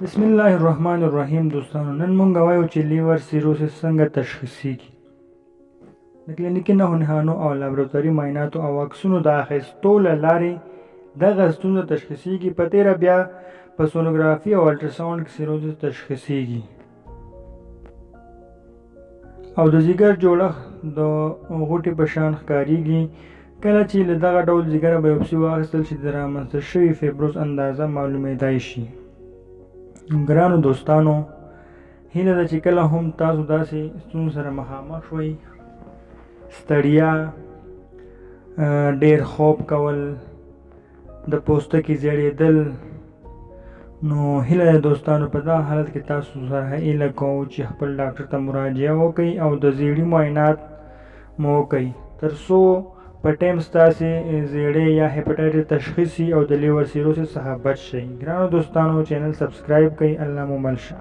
بسم الله الرحمن الرحیم. دوستانو، نن مونږ وایو چې liver cirrhosis څنګه تشخیصیږي. د کلینیکي نښو نښانو او لابراتواري معایناتو او عکسونو د اخیستو له لارې دغه ستونزه تشخیصیږي. په تېره بیا په سونوګرافي او الټراساونډ کې سیروسس تشخیصیږي او د ځیګر جوړښت د غوټې په شان ښکاریږي. کله چې له دغه ډول ځیګره بایوپسي واخیستل شي، د رامنځته شوي فیبروز اندازه معلومېدای شي. ګرانو دوستانو، هیله ده چې کله هم تاسو داسې ستونزو سره مخامخ شوئ، ستړیا، ډیر خوب کول، د پوستکي زیړېدل، نو هیله ده دوستانو په دغه حالت کې تاسو سره هیله کوو چې خپل ډاکټر ته مراجعه وکړئ او د زیړي معاینات مو وکړئ، تر څو په ټایم ستاسې زیړی یا هیپاټایټس تشخیص شي او د liver cirrhosis څخه بچ شئ. ګرانو دوستانو، channel subscribe کړئ. الله مو مل شه.